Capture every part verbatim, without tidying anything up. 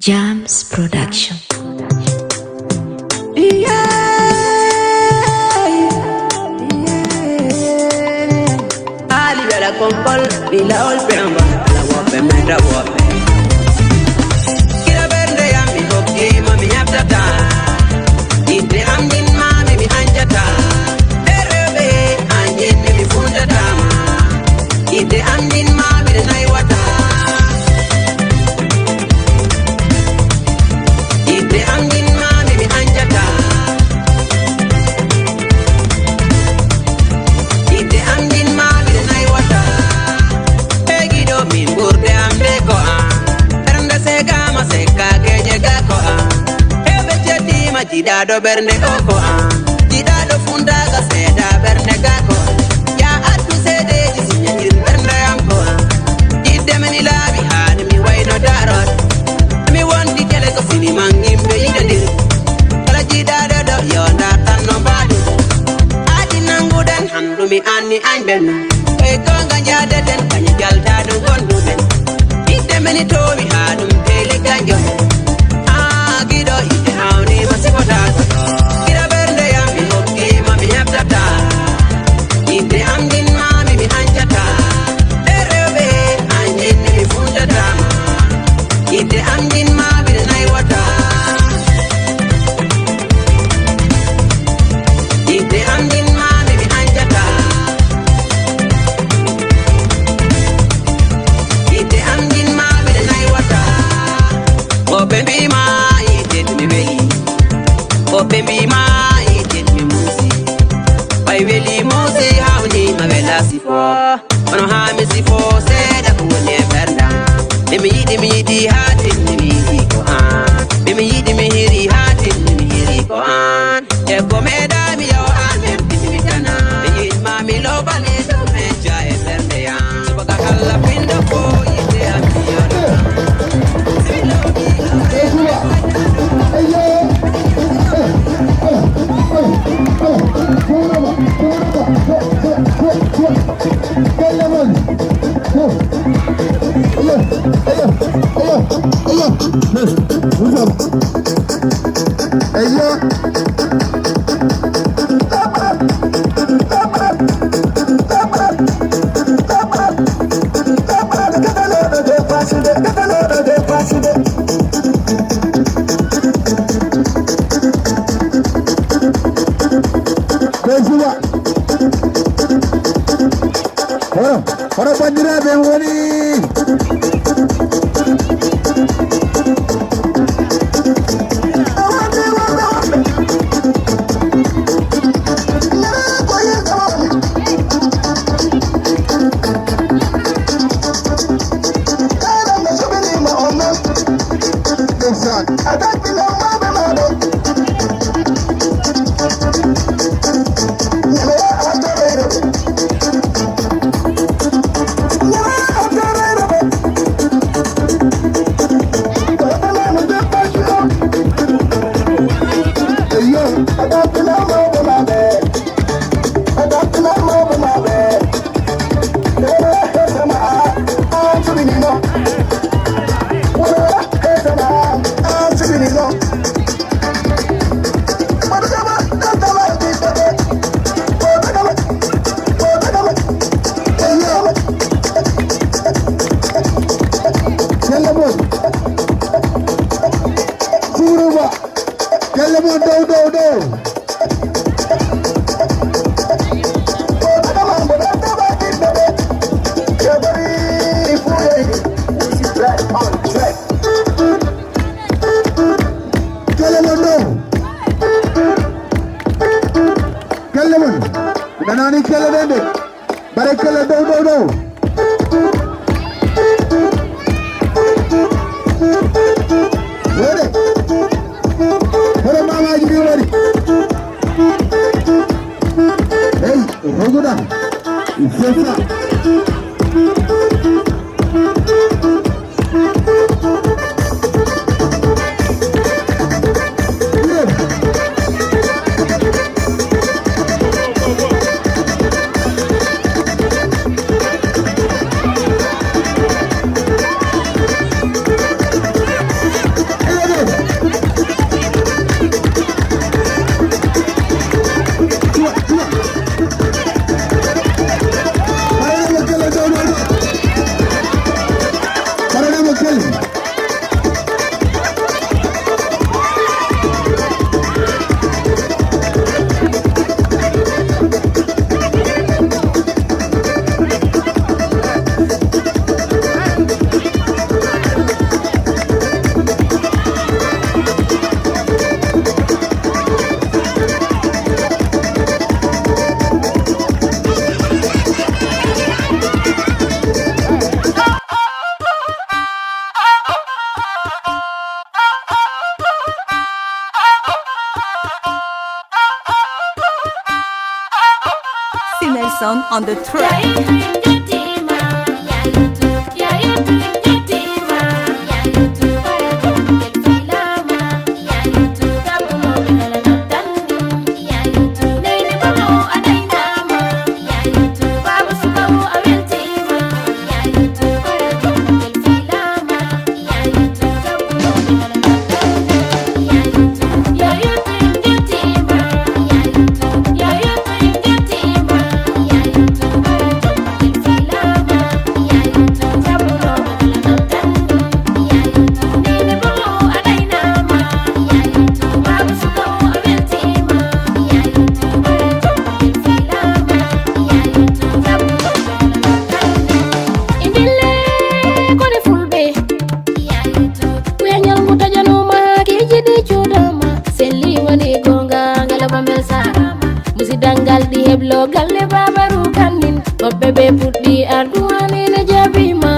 Jams Production. Alibela konkol, bila ol pemba, ala wope menda wope. Kira bernde ya mi hokki ma mi nyaptata. Ite am din ma mi mi anjata. Erebe anjin mi mi fundata ma. Ite am din ma mi de nai wata. Ite am din ma mi mi anjata. Ite am din ma mi de nai wata. Egi do min burde am be ko am. Randa sega ma seka geje ga ko am. Ebe jeti ma jidaɗo ɓernde o ko an. Jidaɗo fundaga seeda ɓernde ga ko an. Ya addu seedeji siñatir ɓernde am ko an. Jidde men ilaaɓi haade mi wayno darot. Mi wondi kele ko fini man yimɓe yiɗodir. Kala jidaɗo ɗo yo dartan no mbaɗi. Adi nanguɗen handu mi anni añ ɓen. E gonga jaadeten kañi jaltaɗo gonduɗen. Yiɗde meni towi ha ɗum teeli ganjo. Haa giɗo yiɗde hawni ma sifotaaɗo. Ira ɓernde yam mi hokki ma mi heɓtata. Yiɗde am ɗin ma mi mi ancata. E rewɓe an jinni mi funtata. Yiɗde am ɗin ma mi naywata. Yiɗde am ɗin ma mi mi ancata. Yiɗde am ɗin ma mi naywata. Woɓɓe mbi ma yiɗde mi weli. Woɓɓe mbi ma yiɗde mi musi. Ɓay weli musi hawni ma wela sifo. Kono haa mi sifo seeɗa ko woni e ɓernda. Nde mi yiɗi mi yiɗi haa tinni mi yiɗi ko an. Nde mi yiɗi mi hiri haa tinni mi hiri ko an. E ko meeɗa mi yo an en piti mi tana. Mi yiɗ ma mi lobani ɗum en ja e ɓernde yam. Subaka Allah pindo ko yiɗde am mi yoɗo. Hono, hono banndiraaɓe en woni. Galle mon dow dow dow. Galle mon dow. Galle mon. Nanani galle ɗen de. Barakalla dow dow dow. Wore. Wore mamaji ɗi wari. Hey, roguɗa. C'est ça. On the track. Musidal ngal ɗi heblo galle babaru kannin. Woɓɓe ɓe puɗɗi addu'a ne na jabima.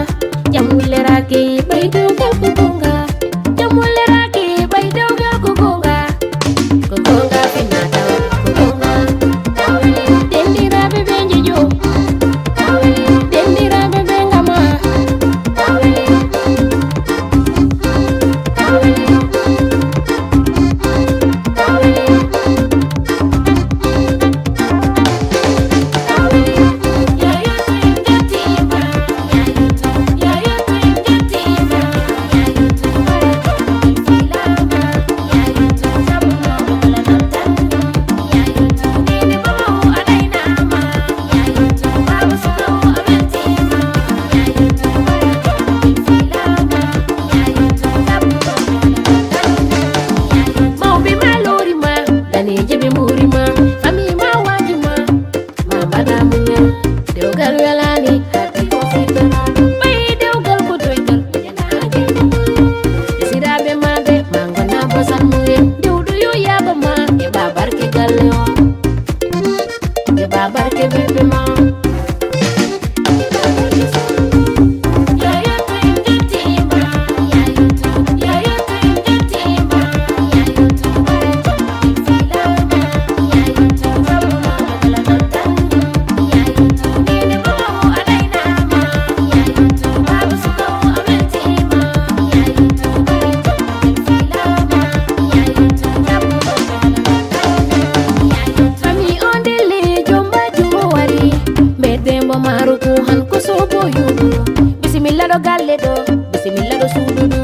Jam wulleraaki ɓay dewgal ko gonga. Jam wulleraaki ɓay dewgal ko gonga. Ko gonga finna tawa ko gonga. Dendiraaɓe ɓe njejo. Dendiraaɓe ɓe ngama. Mawɓe ma lorima, daneeje ɓe mburima, fami ma wajima, ma mbaɗa muñal. Dewgal welani, haɓi ko fitana. Ɓay dewgal ko doygal, ɓe siraaɓe ma ɓe, ma ngona bosal mumen. Dewɗo yo yaaba ma, e ba barke galle o. Yo ba barke ɓiɓɓe ma. Fami on dele jomba jumo wari. Mete mo maru ku han ko sobo yugo. Bisimilla ɗo galle ɗo. Bisimilla ɗo suudu ɗu.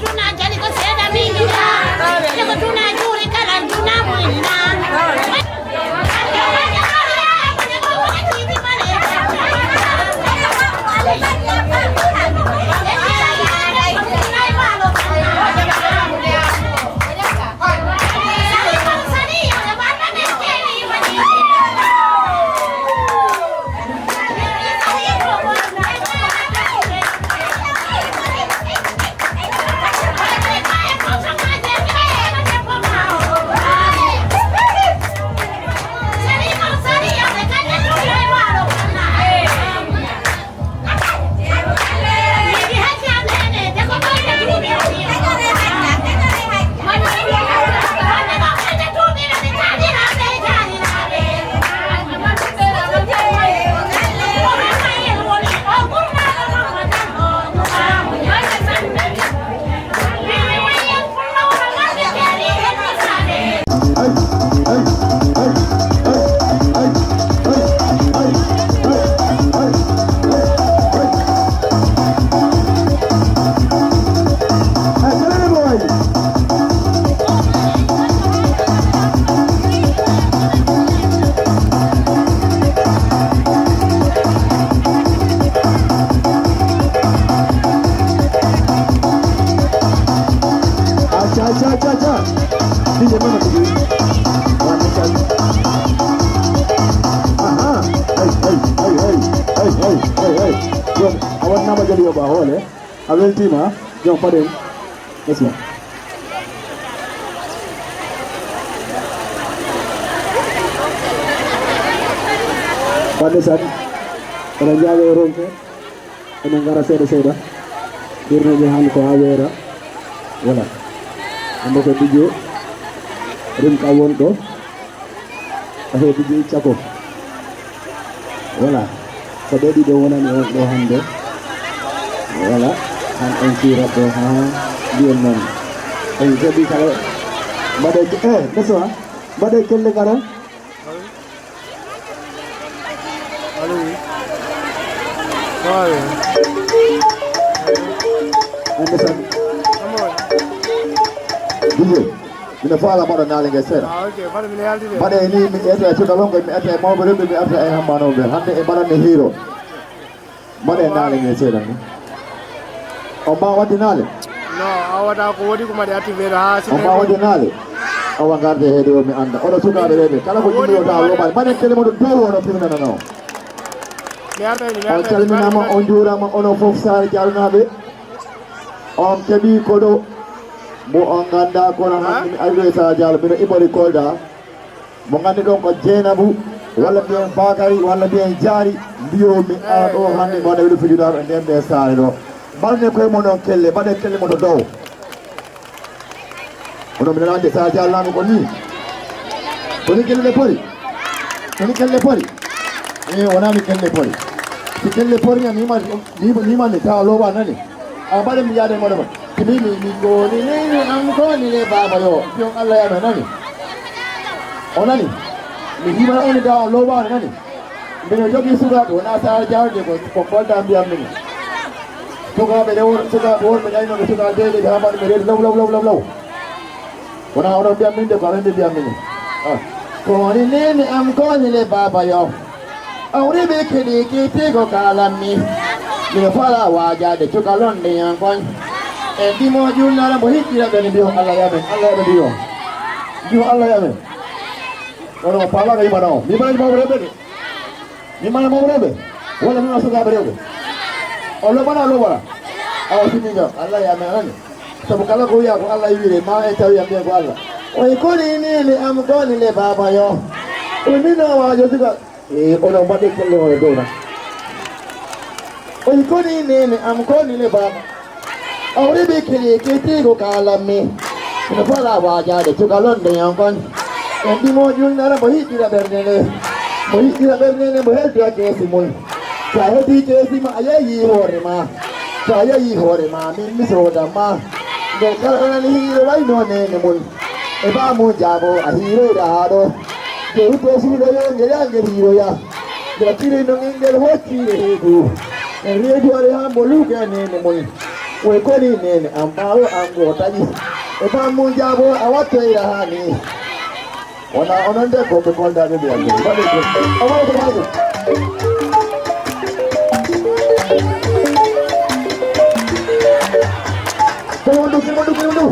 Tuna jali ko seeɗa miñiɗa, te ko tuna juuri kala tuna moyna. Aca, aca, aca, aca. Dije mama tigi. Awa ne sa. Aha. Hey, hey, hey, hey. Hey, hey, hey, hey. Jon, awan nama jadi yo ba hole. A weltima. Jon paden. Yes, ma. Wadde san. Wala njaago e ronke. Enen ngara seeɗa seeɗa. Ɓirneeji hannde ko haa weera. Voilà. Hannde ko Didier. Rim ka won ɗo. Affaire Didier Cako. Voilà. Ko ɓe ɗiɗo wonani on ɗo hannde. Voilà. Han on fiirat ɗo haa mbiyen noon. On jaɓi kala. Mbaɗe, eh, Ndeso, ha? Mbaɗe kelle ngara. Allo, oui. Waaw. Ande tan. Amoy. Dije, mino faala mbaɗa naale nge seeɗa. Ah, ok. Mbaɗa mino yaltide. Mbaɗe ni, mi ete e cukalonko, mi ete e mawɓe rewɓe, mi ete e hammanooɓe. Hannde e mbaɗanmi hiiro. Mbaɗe naale nge seeɗa ni. On mbaawa waɗde naale? Non, a waɗa ko woɗi ko mbaɗi activé ɗo haa si On mbaawa waɗde naale? Awa ngarde heede o mi annda. Oɗo sukaaɓe rewɓe, kala ko jimmi o tawa loɓaani. Mbaɗen kelle mon dow oɗo piwnanano. Mi arta ni, mi On arta ni, calminaama, mi arta on njuuraama, onon fof Saare Jaalnaaɓe. On keɓii koɗo mo on nganndaa kono hannde mi ari ɗo e Saare Jaal, mino iɓori Kolda. Mo ngannduɗon ko Jeynabu, walla mbiyen Bakari, walla mbiyen Jaari, mbiyoomi ara ɗo hannde mbaɗa welo fijudaaɓe e nder nde saare ɗo. Mbaɗne koye mon on kelle, mbaɗe kelle mon to dow. Onon mbiɗa anndi Saare Jaal Laami ko nii. Ko ni kelle pori? Ko ni kelle pori? E, wonaa mi kelle pori. Si kelle pori, mi ma, mi, mi ma ni tawa lowa nani. A mbaɗa mi yaade moɗo ma. Timi mi, mi koni ni, ni am koni le baba yo. Piyon Allah ya nani. O nani? Mi hima on da on lowa nani. Mbiɗo jogii sukaaɓe, wonaa Saare Jaal de ko, ko Kolda mbiyammi ni. Sukaaɓe rewo-, sukaaɓe worɓe ñaynooɓe sukaaɓe deede ɓe haa mbaɗmi reedu law, law, law, law, law. Wonaa onon mbiyammi de, ko amen ɓe mbiyammi ni. Ah. Koni nene am, koni le baba yo. Awre ɓe keɗi kete ko kalammi. Mino fala waajaade cukalon nde yankon. E dimo junnara mo hiɗɗira ɓe ni mbiyo Allah yamen, Allah yamen mbiyo. Mbiyo Allah yamen. Onon paala ka yimana o. Mi mbaɗa mawɓe rewɓe de. Mi mbaɗa mawɓe rewɓe. Walla mi waɗa sukaaɓe rewɓe. O loɓana, o loɓana. Awa sinni ngam. Allah yamen anani. Sabu kala ko wiya ko Allah yiwiri, ma en tawi en mbiyen ko Allah. Oy koni nene am koni le baba yo. Oy mino waajo suka. E onon mbaɗe kelle o e dow na. Oy koni nene am koni le baba. Awre ɓe kele kete ko kalammi. Ino fala waajaade cukalon nde yankon. En ɗimo ƴunnara mo hiɗɗira ɓernde nde. Mo hiɗɗira ɓernde nde mo heddira keesi mum. So a heddii keesi ma a yeeyii hoore ma. So a yeeyii hoore ma min mi soodan ma. Nden kala ɗo nani hiiro wayno nene mum. E baamu jaago a hiiroyra haa ɗo. Nde hutto suuɗo yo ngel yaa ngel hiiroya. Nde acciri no ngel ngel hoccire heedu. En reedu are haa mbo luuke a nene mum. Koy koni nene am ɓaawo am go taƴi. E bammu jaabo a wattoyra hani. Wona onon de ko ɓe Kolda ɓe mbiya ɗum. Mbaɗi ɗum. O waɗi ko mbaɗi ɗum. Ko wondu, ko wondu, ko wondu.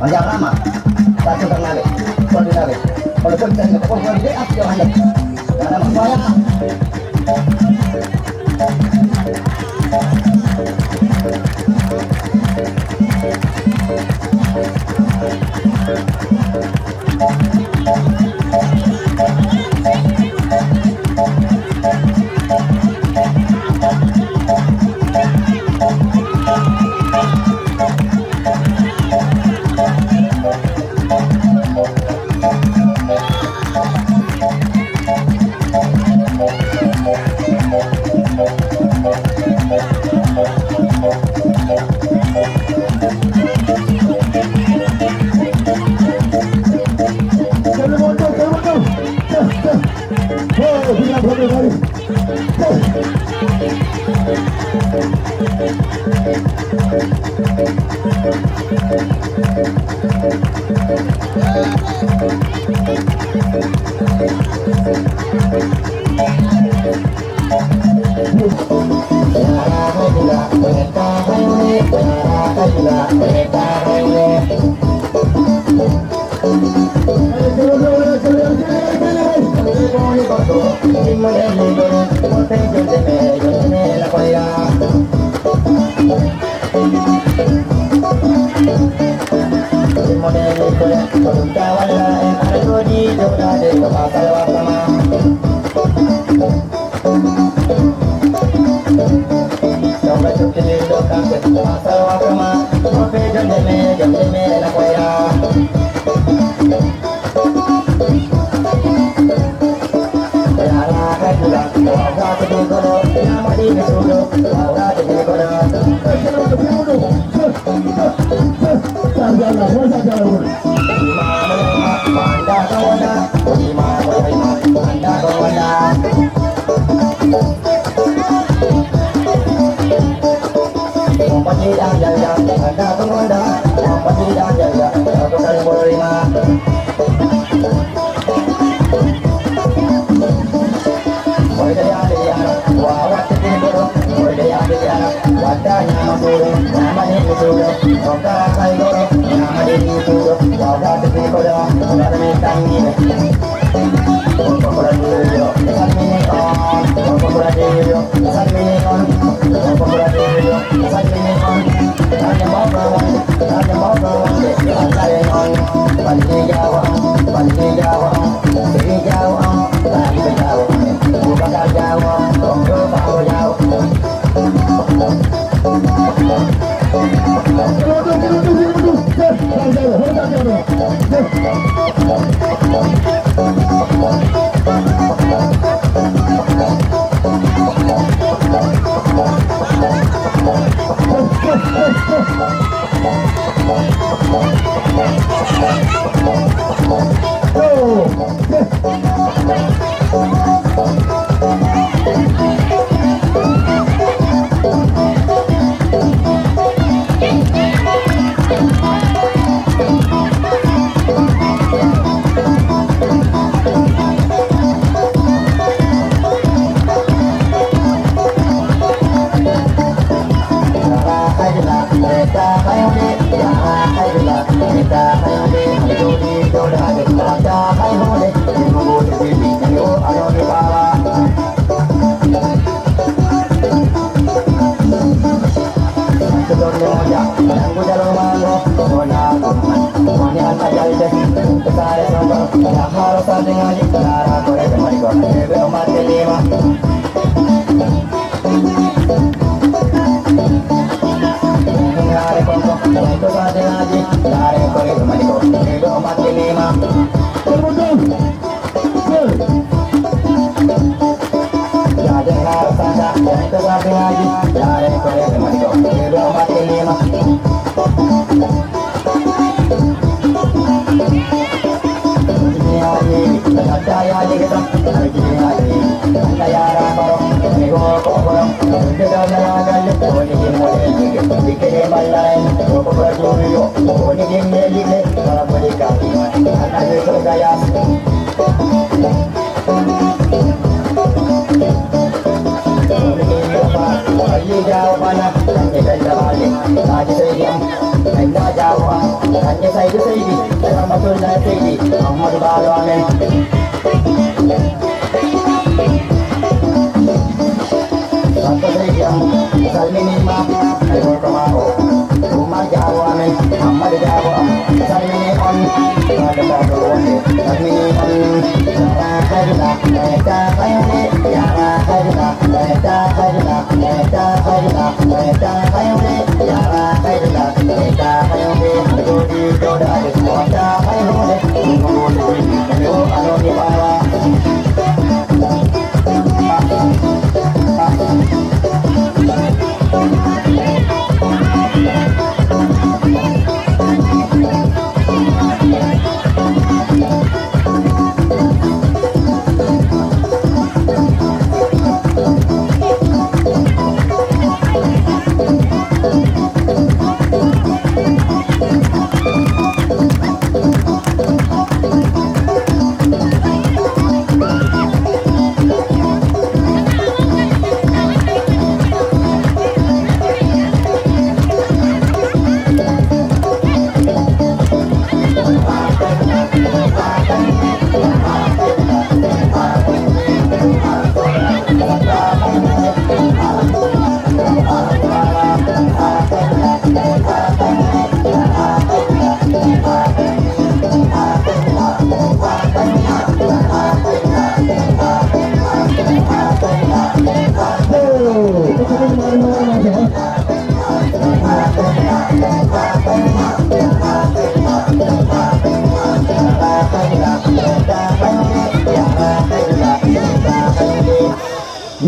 On jarama. Ba ko tan nabe. Ko nabe. Ko ko tan ko ko de afio hande. Jarama ko ya.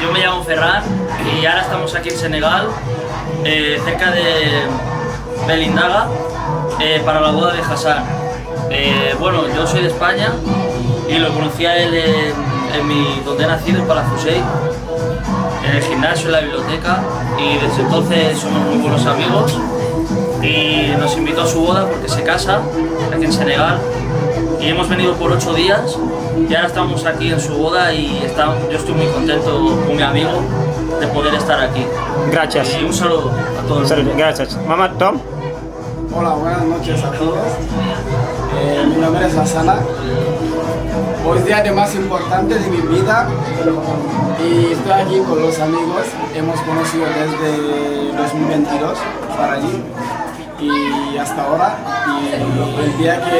Yo me llamo Ferran y ahora estamos aquí en Senegal, eh, cerca de Belindaga, eh, para la boda de Hassan. Eh, bueno, yo soy de España y lo conocí a él en, en mi, donde he nacido, en Palafrugell, en el gimnasio, en la biblioteca, y desde entonces somos muy buenos amigos. Y nos invitó a su boda porque se casa aquí en Senegal. Y hemos venido por ocho días y ahora estamos aquí en su boda y está, yo estoy muy contento con mi amigo de poder estar aquí. Gracias. Y un saludo a todos. Saludo, gracias. Mamá, Tom. Hola, buenas noches a todos. Eh, mi nombre es Lasana. Hoy es día de más importante de mi vida y estoy aquí con los amigos. Hemos conocido desde dos mil veintidós para allí. Y hasta ahora, y el día que,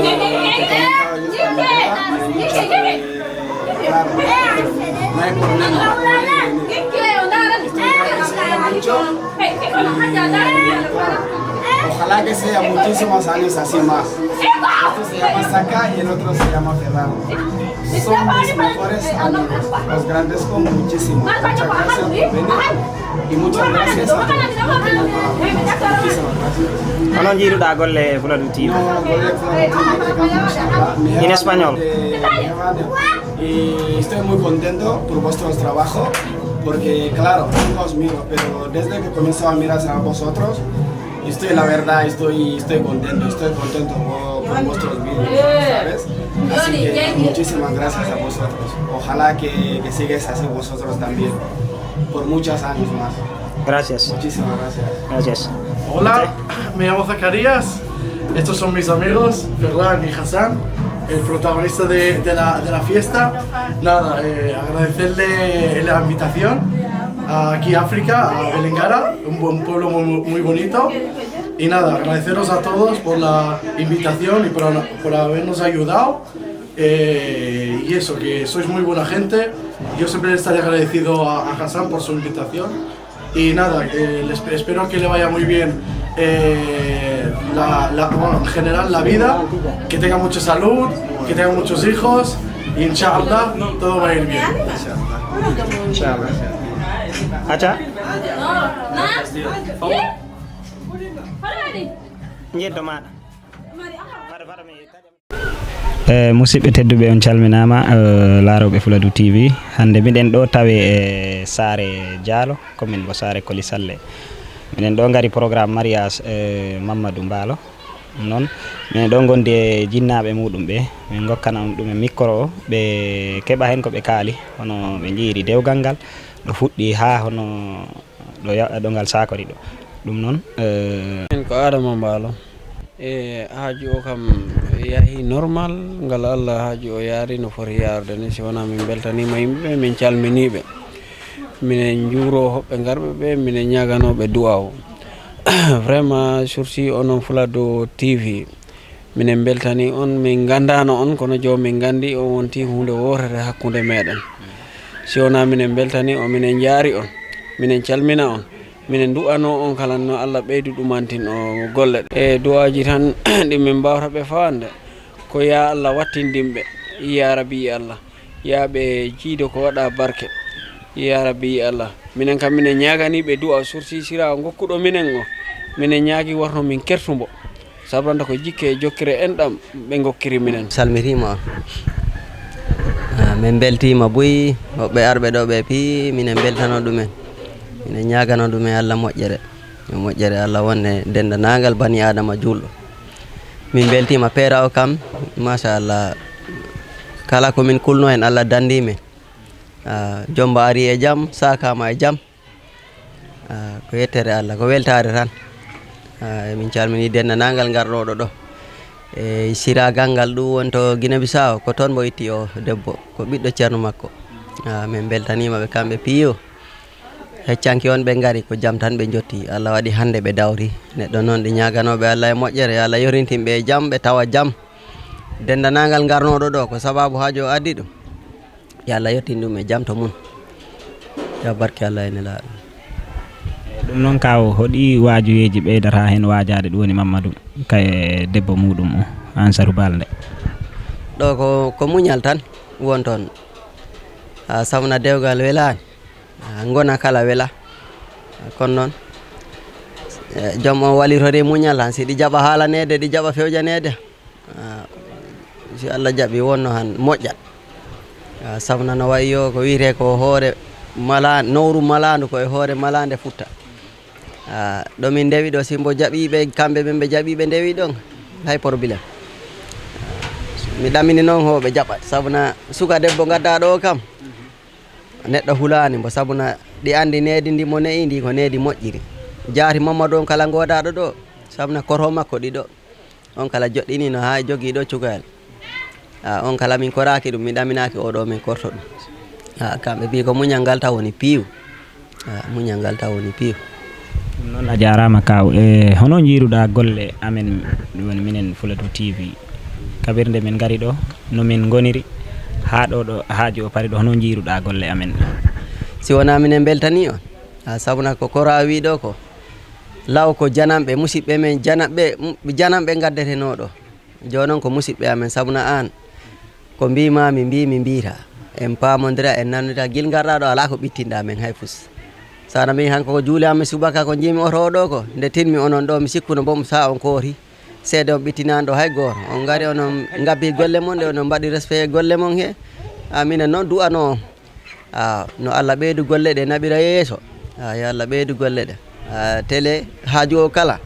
que he comentado yo con mi papá, me han dicho que, claro, no hay problema, pueden venir. Estoy agradecido mucho. Y, claro, ojalá que sea muchísimos años así más. Esto se llama Saca y el otro se llama Ferrari. Son mis mejores amigos. Los agradezco muchísimo. Muchas gracias por venir. Y muchas gracias a todos. Muchísimas gracias. Hono njiiruɗaa golle Fuladu T V? No, golle Fuladu T V, machallah. En español. Y estoy muy contento por vuestro trabajo, porque claro, nunca os miro, pero desde que comenzaba a mirar a vosotros, estoy, la verdad, estoy, estoy contento, estoy contento por, por vuestros vídeos, ¿sabes? Así que muchísimas gracias a vosotros. Ojalá que, que sigáis así vosotros también, por muchos años más. Gracias. Muchísimas gracias. Gracias. Hola, me llamo Zacarías. Estos son mis amigos, Ferran y Hassan, el protagonista de, de la, de la fiesta. Nada, eh, agradecerle la invitación aquí a África, a Belengara, un, buen pueblo muy, muy bonito. Y nada, agradeceros a todos por la invitación y por, por habernos ayudado. Eh, y eso, que sois muy buena gente. Yo siempre le estaré agradecido a, a Hassan por su invitación. Y nada, eh, les- espero que le vaya muy bien, eh, la, la- bueno, en general la vida, que tenga mucha salud, que tenga muchos hijos, y inshallah todo va a ir bien. Inchallah. Acca. Njeɗɗo maɗa. E musidɓe tedduɓe, on calminaama, e laarooɓe Fuladu T V. Hannde miɗen ɗo tawe e saare Diallo, commune mo Saare Koli Salle. Miɗen ɗo ngari programme mariage, e Mamadou Mbaalo. Ɗum noon, miɗen ɗo ngondi e jinnaaɓe muɗum ɓe. Min ngokkana on ɗum e micro o, ɓe keɓa heen ko ɓe kaali, hono ɓe njiyiri dewgal ngal, ɗo fuɗɗi haa hono ɗo ya-, ɗo ngal saakori ɗo. Ɗum noon, e Min ko Adama Mbaalo. E haaju o kam yahi normal, ngal Allah haaju o yaari no foti yaarude ni, si wonaa min mbeltaniima yimɓe ɓe, min calminii ɓe. Minen njuuroo hoɓɓe ngarɓe ɓe, minen ñaaganoo ɓe du'aaw. Vraiment, surtout onon Fuladu T V, minen mbeltanii on, min nganndaano on, kono jooni min nganndi on wontii huunde wootere hakkunde meɗen. Si wonaa minen mbeltanii on, minen njaari on, minen calmina on. Minen du'anoo on kala no Allah ɓeydu ɗumantin o golle ɗe. E du'aaji tan ɗi min mbaawata ɓe fawande, ko yaa Allah wattin ɗimɓe, yaa Rabbi Allah, yaa ɓe jiido ko waɗa barke, yaa Rabbi Allah. Minen kam minen ñaaganii ɓe du'a surtout sira o ngokkuɗo minen o. Minen ñaagi warno min kertumbo. Sabranta ko jikke e jokkere enɗam ɓe ngokkiri minen. Salmitiima on. Ah, min mbeltiima buy, woɓɓe arɓe ɗo ɓe pii, minen mbeltano ɗumen. Minen ñaagano ɗumen Allah moƴƴere. Yo moƴƴere Allah wonde denndanangal bani Aadama juulɗo. Min mbeltiima peera o kam, machallah. Kala ko min kulno heen Allah danndii min. Ah, Jommba ari e jam, saakaama e jam. Ah, ko yettere Allah, ko weltaare tan. Ah, emin calmini denndanangal ngarɗooɗo ɗo. E siragal ngal ɗum woni to Guinée Bissau, ko toon mbo itti o debbo, ko ɓiɗɗo ceerno makko. Ah, min mbeltaniima ɓe kamɓe piyo. Heccanki on ɓe ngari, ko jam tan ɓe njotti. Allah waɗi hannde ɓe dawri. Neɗɗo noon ɗi ñaaganooɓe Allah e moƴƴere, yo Allah yorintin ɓe e jam, ɓe tawa jam. Denndanangal ngarnooɗo ɗo, ko sababu haaju o addi ɗum. Yo Allah yettin ɗum e jam to mum. Yo barke Allah e nelaaɗo. Ɗum noon, kaw, hoɗi waajuyeeji ɓeydata heen waajaade ɗum woni Mamadou kay debbo muɗum o, Ansarou Balde? Ɗo ko, ko muñal tan won toon. A, sabu na dewgal welaani. A, ngona kala wela. A, kono noon, e, joom on walitori muñal tan. Si ɗi jaɓa haalaneede, ɗi jaɓa fewjaneede. Ah, si Allah jaɓi wonno han moƴƴat. Ah, sabu na no wayi yo ko wiyetee ko hoore mala-, nowru malaandu ko e hoore malaande futta. Ah, ɗo min ndewi ɗo, si mbo jaɓiiɓe, kamɓe ɓe ɓe jaɓiiɓe ndewi ɗon, hay problème. Mi ɗamini noon ho ɓe jaɓat, sabu na suka debbo ngadda ɗo kam, neɗɗo hulaani mbo, sabu na ɗi anndi needi ndi mo ne'i ndi ko needi moƴƴiri. Jaati Mamadou on kala ngoodaɗo ɗo, sabu na korho makko ɗi ɗo. On kala joɗɗiniino haa jogii ɗo cukayel. A, on kala min koraaki ɗum, min ɗaminaaki oɗo min korto ɗum. A, kamɓe mbii ko muñal ngal taw woni piiw. A, muñal ngal taw woni piiw. Noon a jaaraama kaaw. E hono njiiruɗaa golle amen, ɗum woni minen Fuladu T V? Kaɓirde min ngari ɗo, no min ngoniri, haa ɗo, ɗo haaju o pari ɗo, hono njiiruɗaa golle amen? Si wonaa minen mbeltanii on, a, sabuna ko kora wii ɗo ko, law ko jananɓe, musidɓe men jananɓe, jananɓe ngaddetenoo ɗo. Jooni noon ko musidɓe amen, sabuna aan, ko mbiimaa mi mbii, mi mbiita. En paamondira, en nanondira, gila ngarɗaa ɗo, alaa ko ɓittinɗaa men hay fus. So a nanii hanko ko juuli amen subaka ko njiimi oto o ɗo ko, nde tinmi onon ɗo, mi sikkuno bom sa on koori. Seede on ɓittinaani ɗo hay gooto. On ngari, onon ngabbii golle mon ɗe, onon mbaɗi respect e golle mon he. A, minen noon du'anoo on. A, no Allah ɓeydu golle ɗe naɓira yeeso. A, yo Allah ɓeydu golle ɗe. A, tele haaju o kala.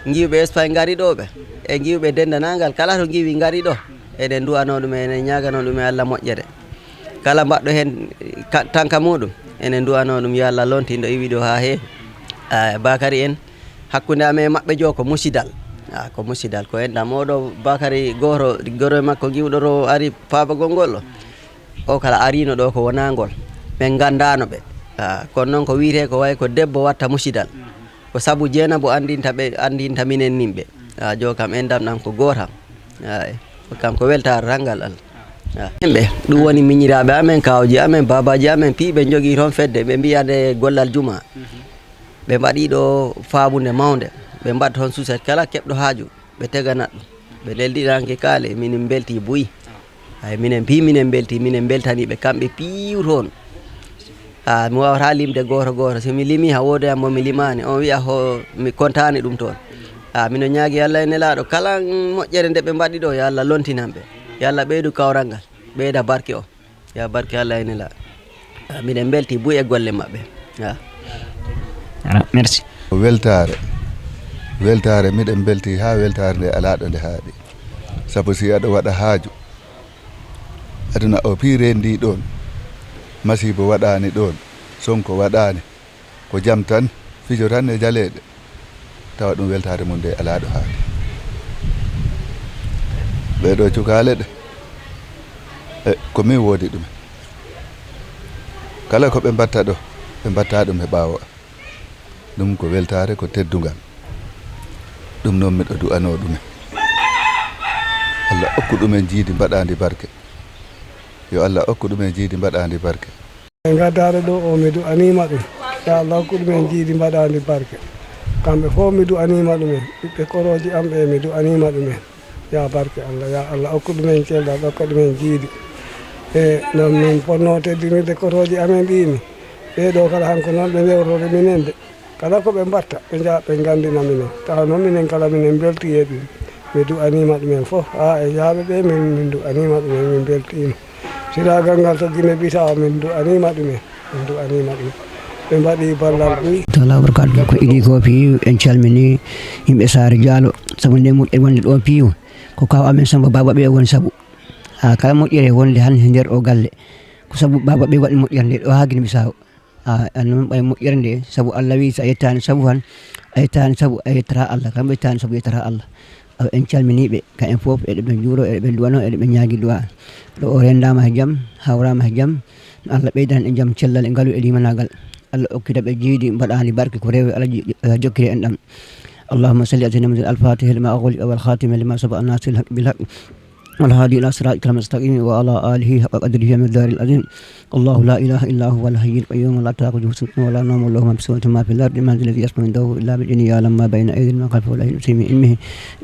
Ngiwɓe Espagne ngari ɗo ɓe. E ngiwɓe denndanangal kala to ngiwi ngari ɗo. Eɗen du'anoo ɗum, eɗen ñaaganoo ɗum e Allah moƴƴere. Kala mbaɗɗo heen ka-, tanka muɗum, enen du'anoo ɗum, yo Allah lontin ɗo iwi ɗo haa heewi. A, Bakari en, hakkunde amen e maɓɓe jo ko musidal. A, ko musidal, ko enɗam. Oɗo Bakari gooto, goro e makko giwɗo to ari paabagol ngol ɗo. O kala ariino ɗo ko wonaa ngol. Ɓen nganndaano ɓe. A, kono noon ko wiyetee ko wayi ko debbo watta musidal. Ko sabu Jeenabu anndinta ɓe, anndinta minen nin ɓe. A, jo kam enɗam ɗam ko gootam. Ay, kam ko weltaare tan ngal Allah. A. Yimɓe, ɗum woni miñiraaɓe amen, kaawji amen, baabaaji amen, piiɓe njogii toon fedde, ɓe mbiya nde gollal juma. Ɓe mbaɗi ɗo faamunde mawnde, ɓe mbaɗa toon suset kala keɓɗo haaju, ɓe tegana ɗum. Ɓe neldi ɗanke kaale, minen mbeltii buy. Ay, minen pii, minen mbeltii, minen mbeltanii ɓe kamɓe piiw toon. A, mi waawataa limde gooto gooto. Si mi limii, haa wooda mo mi limaani. On wiya ho, mi kontaani ɗum toon. A, mino ñaagi Allah e Nelaaɗo, kala moƴƴere nde ɓe mbaɗi ɗo, yo Allah lontinan ɓe. Yo Allah ɓeydu kawral ngal, ɓeyda barke o. Yo barke Allah e Nelaaɗo. A, miɗen mbeltii buy e golle maɓɓe. A. Voilà, merci. Weltaare. Weltaare, miɗen mbeltii haa weltaare nde alaa ɗo nde haaɗi. Sabu si aɗa waɗa haaju, aduna o fii renndii ɗoon, masiibo waɗaani ɗoon, Sonko waɗaani, ko jam tan, fijo tan e jaleeɗe, tawa ɗum weltaare mum nde alaa ɗo haaɗi. Ɓee ɗoo cukaale ɗe, e, ko min woodi ɗumen. Kala ko ɓe mbatta ɗo, ɓe mbatta ɗum e ɓaawo. Ɗum ko weltaare, ko teddungal. Ɗum noon miɗo du'anoo ɗumen. Allah okku ɗumen jiidi mbaɗaandi barke. Yo Allah okku ɗumen jiidi mbaɗaandi barke. E ngaddaare ɗo o, mi du'aniima ɗum. Yo Allah okku ɗumen jiidi mbaɗaandi barke. Kamɓe fof mi du'aniima ɗumen. Ɓiɓɓe korooji am ɓe, mi du'aniima ɗumen. Ya barke Allah, ya Allah, okku ɗumen cellal, okka ɗumen jiidi. E no min fotnoo teddinirde korooji amen ɗiini. Ɓee ɗoo kala, hanko noon ɓe ndewrori minen de. Kala ko ɓe mbaɗta, ɓe njaha ɓe nganndina minen. Tawa noon minen kala minen mbeltii e ɗum. Mi du'aniima ɗumen fof. Haa e yahɓe ɓe, min, min du'aniima ɗumen, min mbeltiima. Siraagal ngal to Gine Bisaw, min du'aniima ɗumen. Min du'aniima ɗum. Ɓe mbaɗi ballal ɓuy. Taala wabarakaatu. Ko idii ko piiw, en calminii yimɓe Saare Jaalo. Sabu nde moƴƴere wonde ɗo piiw, ko kaaw amen Sammba Baaba ɓe woni sabu. A, kala moƴƴere wonde han e nder o galle, ko sabu Baaba ɓe waɗi moƴƴere nde ɗo haa Gine Bisaw. A, a, noon ɓay moƴƴere nde, sabu Allah wi, so a yettaani sabu han, a yettaani sabu, a yettataa Allah. Kamɓe yettaani sabu, yettataa Allah. Awa, en calminii ɓe, kamɓe fof, eɗen ɓe njuuroo, eɗen ɓe duwanoo, eɗen ɓe ñaagi duwaa. Ɗo o renndaama he jam, hawraama he jam, no Allah ɓeydan en jam, cellal e ngalu e limanaagal. Allah okkita ɓe jiidi mbaɗaandi barke, ko rewi Allah ji-, jokkiri en ɗam. اللهم صل على سيدنا محمد الفاتح لما أغلق والخاتم لما سبق ناصر الحق بالحق والهادي إلى صراطك المستقيم وعلى آله حق قدره ومقداره العظيم. الله لا إله إلا هو الحي القيوم لا تأخذه سنة ولا نوم له ما في السماوات وما في الأرض من ذا الذي يشفع عنده إلا بإذنه يعلم ما بين أيديهم وما خلفهم ولا يحيطون بشيء من علمه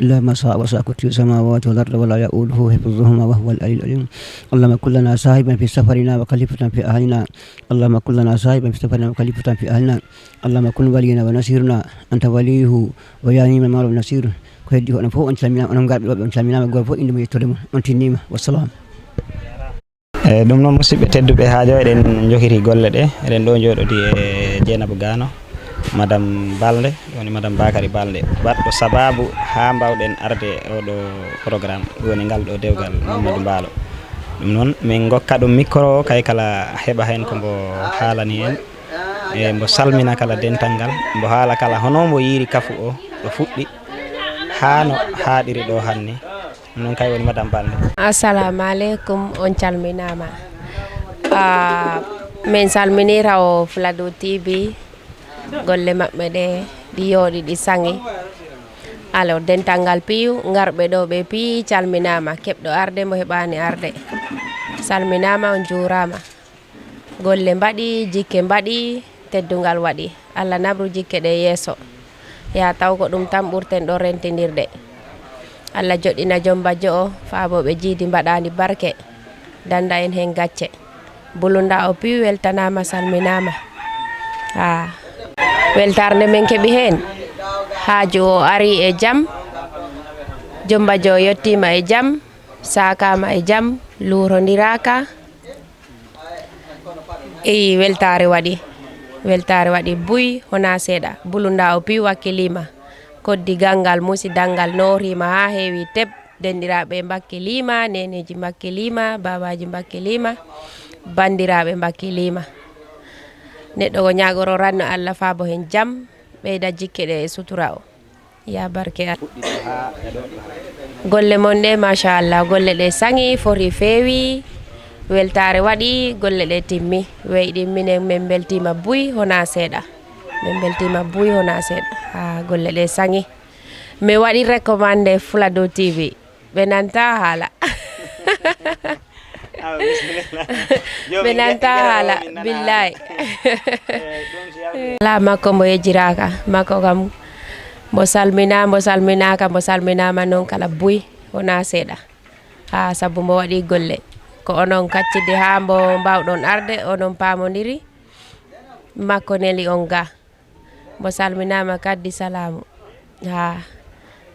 إلا بما شاء وسع كرسيه السماوات والأرض ولا يؤوده حفظهما وهو العلي العظيم. اللهم كن لنا صاحبا في سفرنا وخليفة في أهلنا. اللهم كن لنا صاحبا في سفرنا وخليفة في أهلنا. اللهم كن ولينا ونصيرنا. أنت وليه ويا نعم المولى والنصير. Ko heddi ko onon fof on calminaama, onon ngarɓe ɗo ɓe on calminaama, gooto fof innde mum e yettoode mum, on tinniima. Wassalam. E, ɗum noon, musidɓe tedduɓe, haa jooni eɗen njokiri golle ɗe. Eɗen ɗo njooɗodi e Jeenabu Gaano, Madame Balde, woni Madame Bakary Balde, baɗɗo sabaabu haa mbaawɗen arde oɗo programme, woni ngal ɗo dewgal Mamadou Mbaalo. Ɗum noon, min ngokka ɗum micro o, kay kala heɓa heen ko mbo haalani en, e mbo salmina kala dental ngal, mbo haala kala hono mbo yiiri kafu o, ɗo fuɗɗi, haa no haaɗiri ɗo hanni. Ɗum noon kay woni Madame Balde. Assalamu aleykum, on calminaama. Ah, min salminii tawo Fuladu T V, golle maɓɓe ɗe, Ɗi yooɗi, ɗi saŋi. Alors, dental ngal piiw, ngarɓe ɗo ɓe piiw, calminaama. Keɓɗo arde, mo heɓaani arde. Salminaama, on njuuraama. Golle mbaɗi, jikke mbaɗi, teddungal waɗi. Allah naɓru jikke ɗe yeeso. Yaa taw ko ɗum tan ɓurten ɗo rentindirde. Allah joɗɗina jom bajjo o, faabo ɓe jiidi mbaɗaani barke. Danda en heen gacce. Bulunda o piiw weltanaama, salminaama. Haa. Weltaare nde min keɓi heen. Haaju o ari e jam. Jom bajjo o yottiima e jam. Saakaama e jam. Luurondiraaka. Eyi, weltaare waɗi. Weltaare waɗi buy, honaa seeɗa. Bulunda o piiw wakkiliima. Koddi ganngal, musi danngal, nooriima haa heewi teb. Denndiraaɓe mbakkiliima, neeneeji mbakkiliima, baabaaji mbakkiliima, banndiraaɓe mbakkiliima. Neɗɗo ko ñaagoro ranno Allah faabo heen jam, ɓeyda jikke ɗe e sutura o. Yaa barke Allah. Golle mon ɗe, machallah, golle ɗe saŋi, foti, feewi, weltaare waɗi, golle ɗe timmi. Weyɗi minen, min mbeltiima buy, honaa seeɗa. Min mbeltiima buy, honaa seeɗa. Haa, golle ɗe saŋi. Mi waɗi recommandé Fuladu T V. Ɓe nanta haala. Awa, bisimilla. Yo ɓe min nanta nge-, ngera haala, o, min nana billaay. Haala. Eh, ɗum si yawti. Alaa makko mbo yejjiraaka, makko kam mbo salminaa, mbo salminaaka, mbo salminaama noon kala buy, wonaa seeɗa. Haa sabu mbo waɗi golle. Ko onon kaccidi haa mbo mbaawɗon arde, onon paamondiri, makko neli on ga. Mbo salminaama kaddi salaamu. Haa.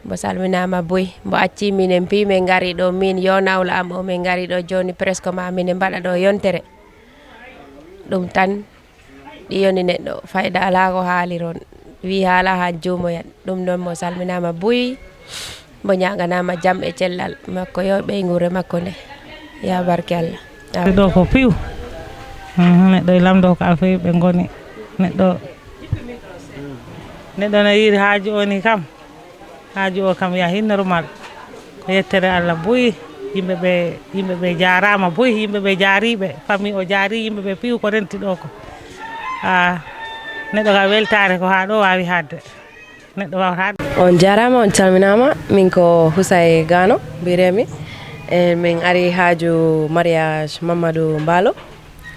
Mbo salminaama buy. Mbo accii minen piiw, min ngarii ɗo, min yo nawla am o, min ngarii ɗo jooni presque ma minen mbaɗa ɗo yontere. Ɗum tan, ɗi yoni neɗɗo, fayda alaa ko haaliron. Wii haala haa juumoyan. Ɗum noon mbo salminaama buy. Mbo ñaaganaama jam e cellal makko, yo ɓeynguure makko nde. Yaa barke Allah. Amin. Ɗo ko piiw. Mhm, neɗɗo e lamɗo ko affaire ɓe ngoni. Neɗɗo, neɗɗo no yiiri haaju o ni kam. Haaju o kam yahi normal. Ko yettere Allah buy. Yimɓe ɓe, yimɓe ɓe jaaraama buy. Yimɓe ɓe jaariiɓe. Famille o jaari yimɓe ɓe piiw ko renti ɗo ko. Ah, neɗɗo ka weltaare ko haa ɗo waawi haadde. Neɗɗo wawata. On jaaraama, on calminaama. Min ko Husay Gano, mbiyetee-mi. E min ari haaju mariage Mamadou Mbaalo.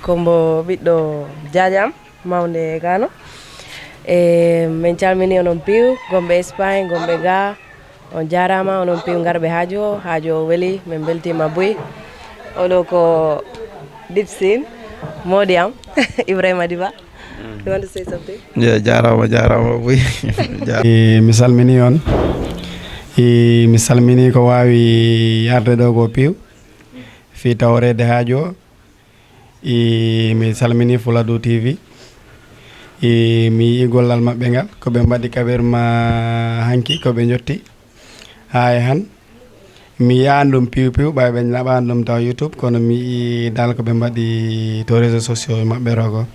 Ko mbo ɓiɗɗo jaaja am, mawnde Gano. E min calmini onon piiw, gonɓe Espagne, gonɓe ga. On jaaraama, onon piiw ngarɓe haaju o. Haaju o weli, min mbeltiima buy. Oɗo ko Dipsin, moodi am, Ibrahima Diba. You want to say something? Yeah, jaaraama, jaaraama buy. Jaaraama. E, mi salmini on. E, mi salmini ko waawi arde ɗo ko piiw. Fii taworeede haaju o. E, mi salmini Fuladu T V. E, mi yi'i gollal maɓɓe ngal. Ko ɓe mbaɗi kaɓirma hanki, ko ɓe njotti. Haa e han. Mi yi'aani ɗum piw piw, ɓay ɓe naɓaani ɗum taw YouTube, kono mi yi'i dal ko ɓe mbaɗi to réseaux sociaux maɓɓe rogo.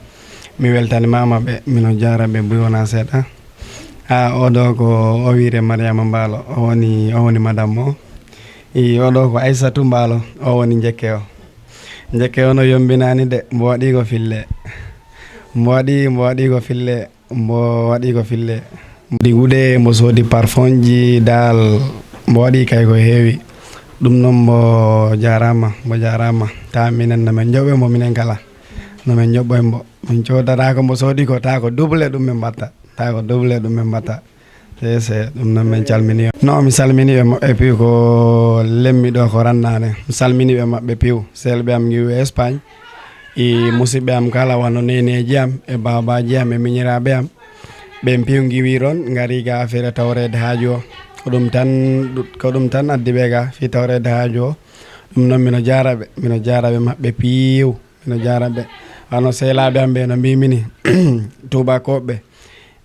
Mi weltanimaama ɓe, mino jaara ɓe buy wonaa seeɗa. A, oɗo ko o wiyetee Mariama Mbaalo, o woni, o woni madame o. I, oɗo ko Aysatu Mbaalo, o woni njekke o. Njekke o no yombinaani de, mbo waɗi ko fille. Mbo waɗi, mbo waɗi ko fille. Mbo waɗi ko fille. Mbo waɗi gude, mbo soodi parfumji dal, mbo waɗi kay ko heewi. Ɗum noon mbo jaaraama, mbo jaaraama. Taa minen no min njoɓɓoy mbo minen kala. No min njoɓɓoy mbo. Min coodata ko mbo soodi ko, taa ko double ɗum min mbatta. Taa ko double ɗum min mbatta. C'est, c'est, ɗum noon min calmini. Non, mi salmini ɓe mo-, et puis ko lemmi ɗo ko rannaane. Mi salmini ɓe maɓɓe piw. Seelɓe am ngiwi Espagne. E musidɓe am kala wano neneeji am e baabaaji am e miñiraaɓe am. Ɓen piw ngiwi ɗon, ngari ga affaire tawreede haaju o. Ko ɗum tan, ko ɗum tan addi ɓe ga fii tawreede haaju o. Ɗum noon mino jaara ɓe, mino jaara ɓe maɓɓe piiw, mino jaara ɓe. Wano seelaaɓe am ɓe no mbiimi ni, tuubakooɓe.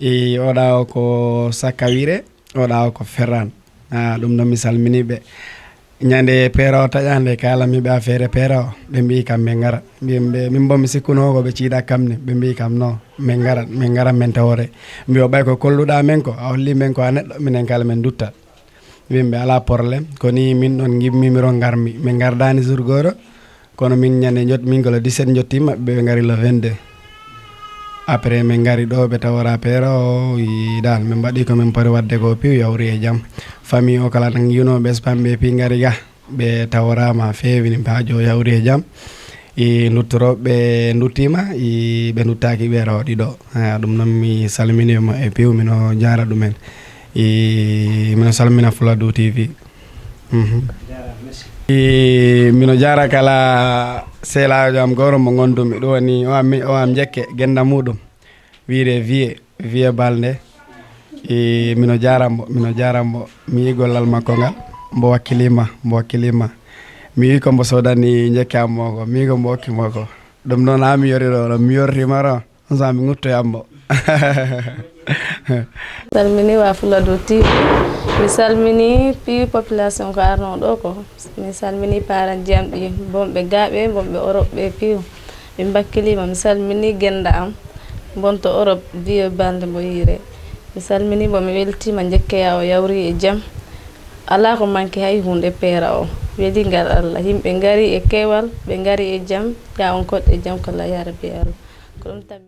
E oɗa o ko Sakkawire, oɗa o ko Ferran. Ah, ɗum noon mi salmini ɓe. Ñande peera o taƴande kaalami ɓe affaire peera o, ɓe mbi'i kam min ngara. Mbi'en ɓe, min bo mi sikkuno ko ɓe ciida kam ni, ɓe mbi'i kam no, min ngara, min ngara min tawore. Mbi'o ɓay ko kolluɗa min ko, a holli min ko a neɗɗo, minen kala min dutta. Mbi'en ɓe alaa problème, ko ni min ɗon ngimmi mi ron ngarmi, min ngardani jour goro, kono min ñande jot, min ko le dix-sept jottima, ɓe ngari le vingt-deux. Après min ngari ɗo ɓe tawora peera o i dal min mbaɗi ko min poti waɗde ko piw yawri e jam. Famille o kala tan yunooɓe Espagne ɓe pi ngari ga ɓe taworama feewini haa jo yawri e jam. I nduttorooɓe nduttiima i ɓe nduttaaki ɓe rawa ɗiɗo. Ɗum noon mi salminiima e piw mino jaara ɗumen. I mino salmina Fuladu T V. Mhm. I mino jaara kala seelaajo am goro mo ngondumi ɗum woni o am o am jekke genda muɗum. Wiyre viye viye balde. I mino jaara mbo mino jaara mbo mi yi gollal makko ngal. Mbo wakkilima mbo wakkilima. Mi yi ko mbo sodani jekke am moko mi yi ko mbo hokki moko. Ɗum noon ha mi yori ɗo mi yorrima ro. Sa mi nguttoyammo. Salmini wa Fuladu T V. Mi salmini piyu population ko arno ɗo ko. Mi salmini paran jiyam ɗi bonɓe gaɓe bonɓe Europe ɓe piyu. Mi mbakkilima mi salmini genda am bonto Europe vieux balde mo yire. Mi salmini mo mi weltima jekkeya o yawri e jam. Ala ko manki hay hunde peera o welingal Allah yimɓe ngari e kewal ɓe ngari e jam. Ya on koɗ e jam kala yarabi Allah. Ko ɗum tan.